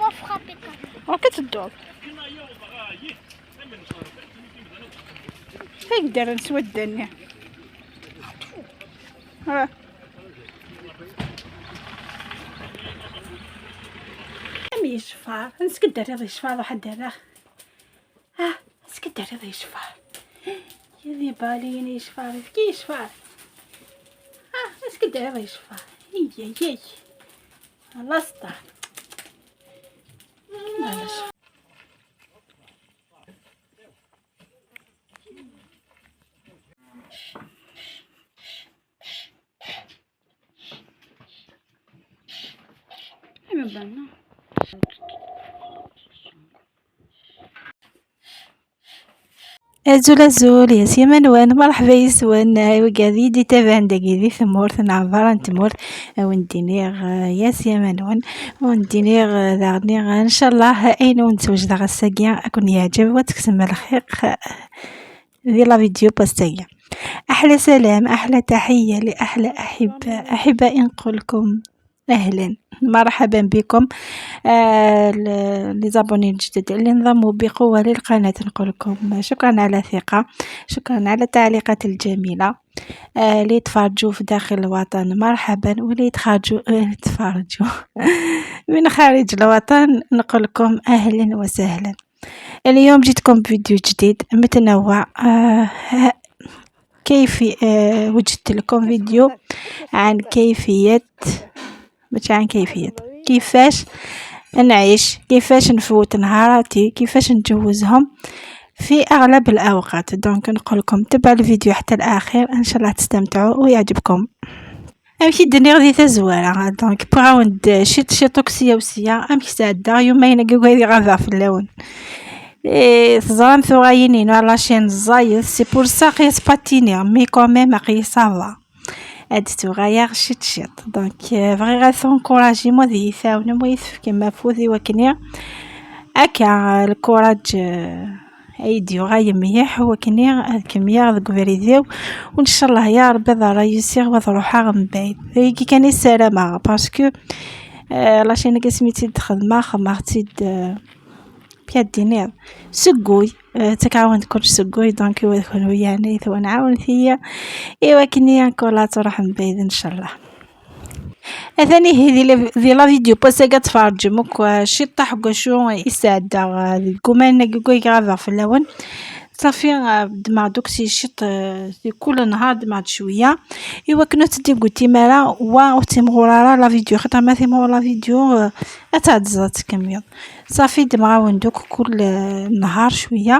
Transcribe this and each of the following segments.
Laisse-moi frapper quand même. وكتدور تقدر نسودني. ها أم يشفار نسكدر يضي يشفار واحد دابا. ها نسكدر يضي يشفار يدي بالين يشفار كي يشفار. ها نسكدر يضي يشفار هي هي الله ستار. معلش أزول أزول يا سيمانوان مرحبا يسوان وكادي دي تابع داكي ثمورت نعبر تمورت وندينيغ يا سيمانوان وندينيغ داغنيغ ان شاء الله اين ونتوجد غساكيا اكون يعجب وتكسم الخيق دي لا فيديو باستاكيا. احلى سلام احلى تحيه لاحلى احباء احبائي نقولكم اهلا مرحبا بكم. les abonnés الجدد اللي انضموا بقوه للقناه نقول لكم شكرا على الثقه، شكرا على التعليقات الجميله. اللي تفرجوا في داخل الوطن مرحبا، واللي تفرجوا من خارج الوطن نقول لكم اهلا وسهلا. اليوم جيتكم بفيديو جديد متنوع. كيف وجدت لكم فيديو عن كيفيه مش عن كيفية كيفاش نعيش، كيفاش نفوت نهاراتي، كيفاش نجوزهم في اغلب الاوقات. donc نقول لكم تبعوا الفيديو حتى الاخير ان شاء الله تستمتعوا ويعجبكم. امشي دني غادي تزواره donc براوند شي شي طوكسيه وسيا امشي ساعده يومين كوكاي غادا في اللون تزرام ثغاينين على chaîne زايد c'est pour ça قيس باتيني mais quand même قيس ça va هاد تغايا شيت شيط. donc بغي غا t'encourager مو ذي ثاون مو يثفك فوذي وكني اكا ال courage ايديو غاي ميح وكني كمية ذك فيديو وان شاء الله يا ربي ضرا يسيغ وتروح من بعيد كي كان السلامه parce que la chaîne كسميتي تخدمه خمرتي بيا دينير سقوي تكعاون كل سقوي. donc يكون يعني ثوان عاون فيا ايوا كني encore تروح من بعيد ان شاء الله. اثاني هذه دي la vidéo باسا كتفرج موك شي طاح شو يساعد الكومان كوكاي غادا في اللون صافي دمع دوك سي شيط كل نهار دمع شويه. ايوا كنو تدي قلتي مالا و تيمغورارا la vidéo خاطر ما تيمغور la vidéo اتعزات كميض صافي دمعاون دوك كل نهار شويه.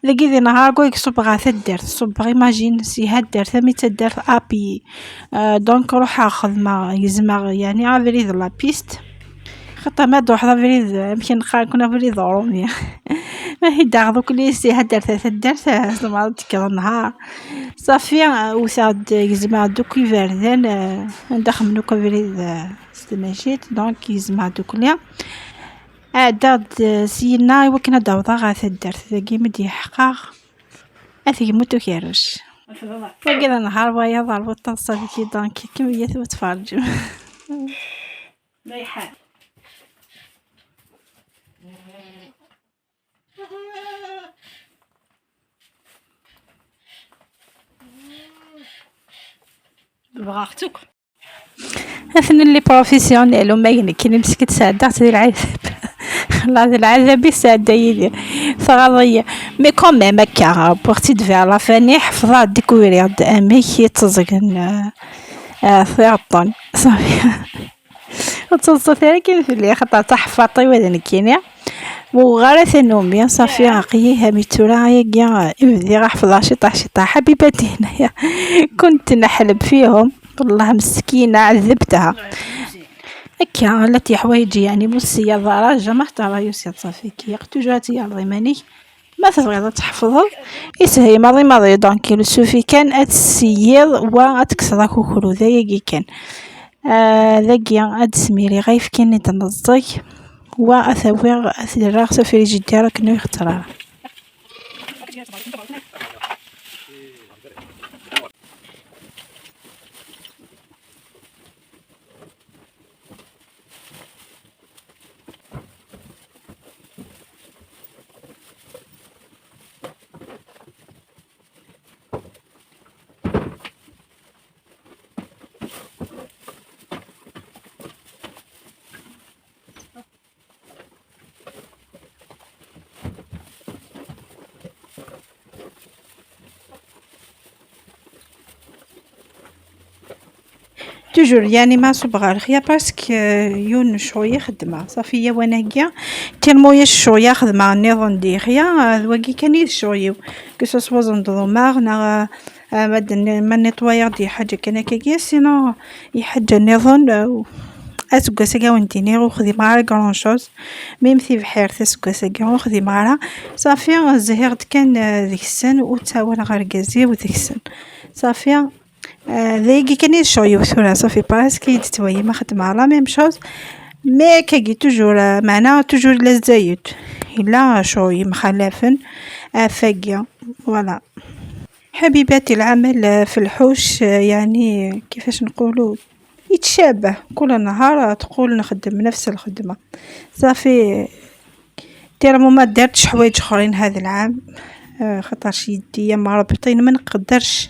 ذاكي ذي نهار كويك صبغه تدار صبغ imagine سي هاد دار ثمي تدار à pied. donc روح خدمه يزمغ يعني افريد la piste خاطر ما تروح افريد يمكن كنا افريد روميا ما هي دار دوك لي سي هاد دار تدار زعما تكر النهار صافي وسعد يزمع دوك يفردان ندخل منو كافريد ستماشيت. donc يزمع دوك ليا عاد سينا ايوا كنا داوضا غا تدار ذاكي مدي حقاق اثي موتو كيرش وكذا نهار ويا ضربو صافي كي donc كمية وتفرجوا ريحان. بغاختك اثنين les professionnels وما كاين مسكت ساعدات ديال العذاب الله العذاب يساعد يدي ثغاضية mais quand même هكا بوغتي دفع la فاني حفظها découvrir امي يتزقن ثيرطون صافي وتصوت كاين في اللي خاطر تحفظي وذن كينيا وغير ثنومي صافي عقيها ميتورا يا يبدي حفظها شي طاح حبيباتي هنايا كنت نحلب فيهم والله مسكينة عذبتها هكا التي حوايجي يعني موسية ضراجة ما حتى يوسي صافي كي توجور يا ضيماني ما تبغي تحفظ يسهي ماضي ماضي. donc il suffit كان اتسيض و اتكسر كوكرو ذاكي كان ذاكي ادسميري غيف كاين تنزك و اثويغ اثراغ سفري جدي كنو يخترع. toujours يعني ما صبغ الخيا parce que يون شوية خدمة صافي يا وانا كيا tellement يا شوية خدمة نظن دي خيا ذواكي كان يشويو que ce soit زندضوماغ نا ما نيطوايغ دي حاجة كان هكاكيا sinon يحاجة نظن اسكاساكا وانتيني وخدي غير grand chose même تيبحير تاسكاساكا وخدي غير صافي زهيغد كان ديك السن وتاون غير كازي وديك السن صافي ذايقي كان يشويو ثورا صافي parce que يتتوي ما خدمة la même chose mais كاكي toujours معنا toujours لا زايد الا شوي مخالفن افاقيا voilà. حبيباتي العمل في الحوش يعني كيفاش نقولوا يتشابه كل نهار تقول نخدم نفس الخدمة صافي tellement ما دارتش حوايج اخرين هذا العام خاطرش يديا مربطين ما نقدرش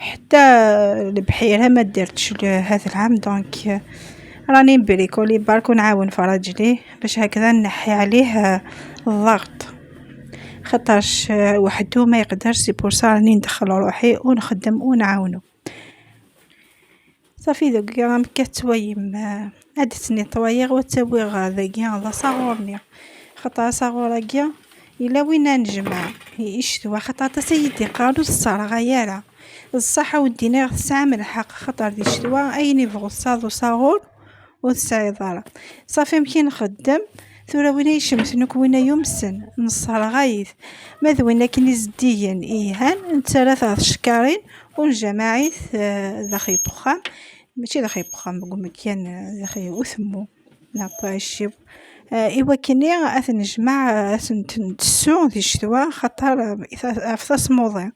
حتى البحيرة ما دارتش هذا العام donc راني نبريكولي برك ونعاون في راجلي باش هكذا نحي عليه الضغط خاطرش وحدو ما يقدرش c'est pour ça راني ندخل روحي ونخدم ونعاونو صافي دوك راه كتويم عاد طوايغ وتسويغ ذاكي ذا صغورني خاطر صغوراكيا الا وين نجمع يشتوا خاطر تا سيدي قالو الصرغايا الصحة ودينا تسعة من الحق خاطر دي شتوا اين يبغو الصاد وصغور وتسعي صافي مكي نخدم ثورا وين يشمس وين يمسن نصرغايث ما ذوين كني زديا إيهان نتسالة شكارين ونجمعيث داخل بخام ماشي داخل بخام بقول مكان داخل وثمو ناباشي إوا كني أثنجمع أثنتسو دي شتوا خاطر فتصموضي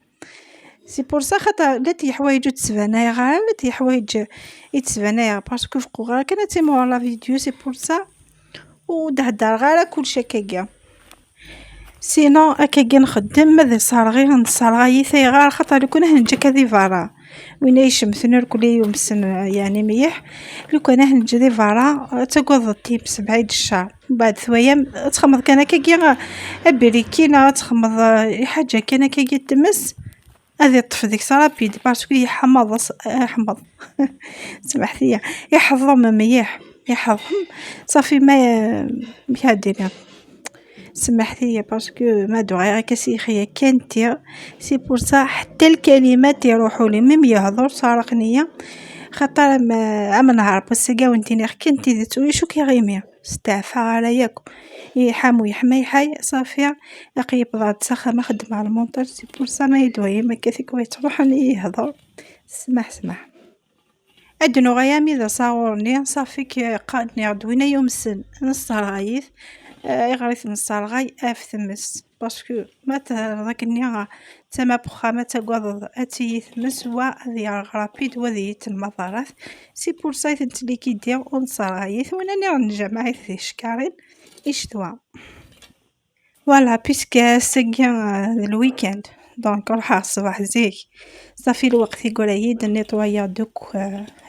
c'est pour ça خاطر لا تي حوايج تسبانايا غير لا تي حوايج يتسبانايا parce que فوق غير كان تيمور la vidéo c'est pour ça ودهدر غير كلشي هكاكا sinon هكاكا نخدم ماذا صار غير نصار غير خاطر لو كان نجا كذي فارا وين يشمثن كل يوم سن يعني ميح لو كان نجا دي فارا تقوض تيبس بعيد الشهر بعد ثويام تخمض كان هكاكا ابريكينا تخمض حاجة كان هكاكا تمس هذه يطفي ديك rapide parce que يحمض يحمض سمحت لي يحضم مليح يحضم صافي ما مش سمحت لي parce que ما دغيا كسيخيه كانتي c'est pour ça حتى الكلمات يروحوا لي même يهضر سارقنيا خاطر ما ام نهار parce que وانتي كنتي تسوي شو كي غيمي استعفى على ياك يحام ويحمى يحي صافي لقي بضاد سخا ما خدم على ال montage c'est pour ça ما يدوي ما كثيك ويتروح يهضر سمح سمح ادنو غيامي ذا صاورني صافي كي قادني غدوينا يوم السن نصرايث يغريث نصرغاي اف ثمس parce que ما تذاك تما بخا ما تقوض اتي ثمس و ذي rapide وذي المطارات c'est pour ça تليكيدي ونصرايث وانا نجمع في شكارين اشتوا voilà puisque سكا ال week-end donc نروح الصباح زيك صافي الوقت يقول عيد نيطوايا دوك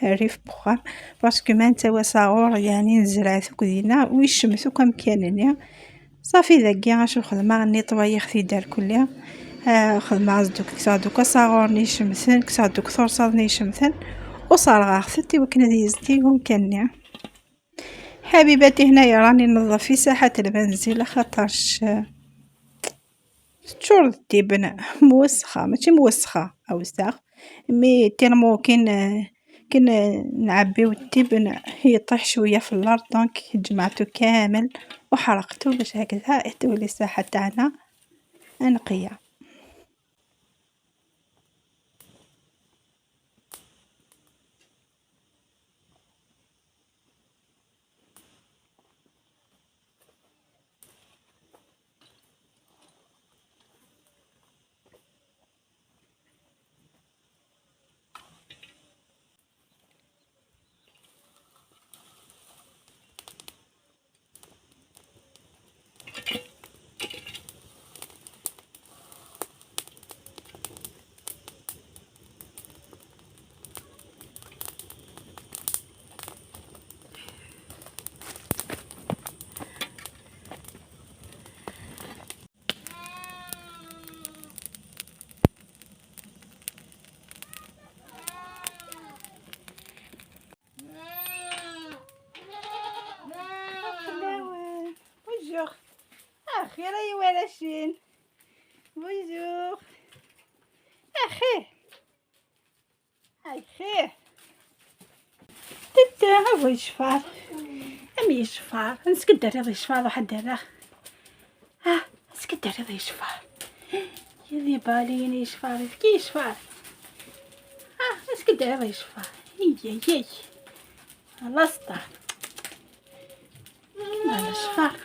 الريف بخا parce que ما نتا صاغور يعني نزرع ثوك دينا ويشمسو كم كان صافي ذاكي غاش الخدمة نيطوايا خذي دار كلها خدمة دوك كسا دوك صاغور نيشمثن كسا دوك ثورصاد نيشمثن وصار غاختي وكنا ديزتي ومكاني. حبيباتي هنايا راني ننظف في ساحة المنزل خاطرش تشور التبن موسخة ماشي موسخة أوساخ mais tellement كي نعبيو التبن يطيح شوية في الأرض donc جمعتو كامل وحرقتو باش هكذا تولي الساحة تاعنا نقية. الخير ايوا راشين. bonjour اخي هاي خير تتا هو يشفار ام يشفار نسكدر يض يشفار واحد دابا ها نسكدر يض يشفار يدي بالين يشفار كي يشفار ها نسكدر يض يشفار يي يي الله ستار لا شفار.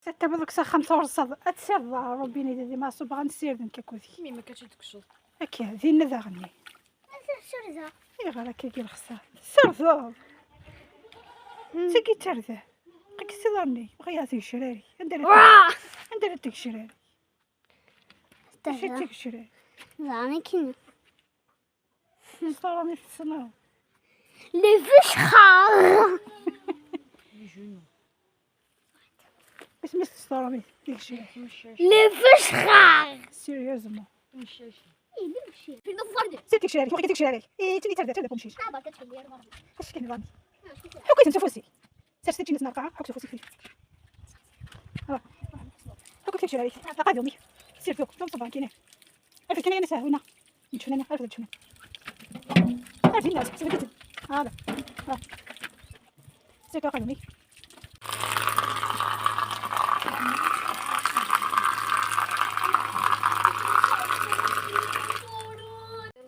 حتى بدوك سا 5 ورص اتسير روبيني دي ما صوب غنسير دنك كوذي مي ما كتشدكش هكا ذي ذا غني سرزة اي غير هكا كي الخسار سرزة سكي ترزة قك سيضرني بغي شراري عندنا تك شراري شتك شراري زعما كنا صورة في السنة لي فشخار باش ما تصوري ديك الشيء لي فشخار سيريوزمون في الفرد سيتك شراري وقيتك شراري اي تني تردا تردا كومشيش اش كاين راني حكيت نتفوسي سير تجي نسنا حك تفوسي فيه حكيت شراري قادومي سير فوق فوق طبعا كاين عرفت كاين انا ساهونه نشوفنا عرفت نشوفنا عرفت الناس سير هذا سير قادومي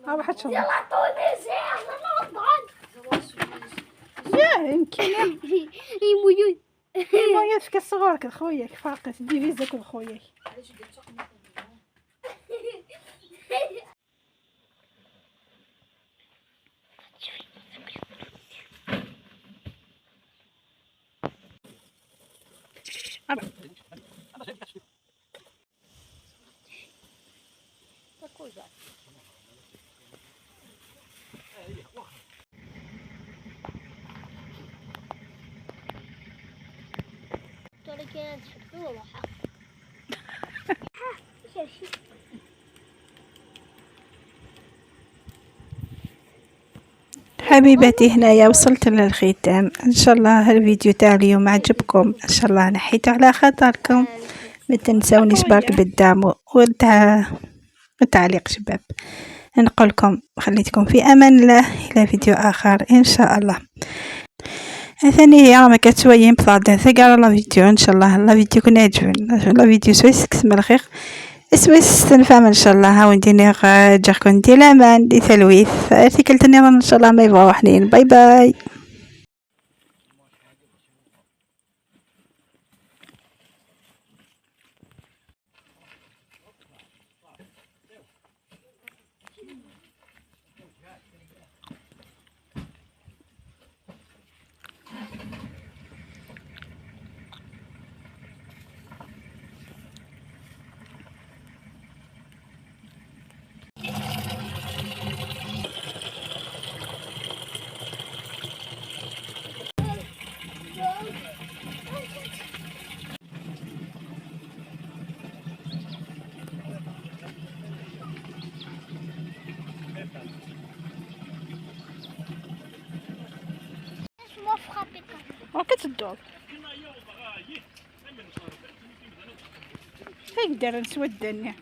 واحد شغل يا يمكن يمويون فيك الصغار خوياك فاقت ديفيزاك خوياك. حبيباتي هنايا وصلت للختام. ان شاء الله الفيديو تاع اليوم عجبكم، ان شاء الله نحيت على خاطركم. ما تنساونيش برك بالدعم والتعليق شباب. نقولكم خليتكم في امان الله الى فيديو اخر ان شاء الله. ثاني يا ما كتسويين بضاد ثقال la vidéo. ان شاء الله la vidéo كنا عجبن la vidéo سويس كسم الخير اسمس تنفهم ان شاء الله. ها ونديني جاكم دي لامان دي ثلويث ارتكلتني ان شاء الله ما يبغوا حنين. باي باي. كتدور تقدر نسود الدنيا.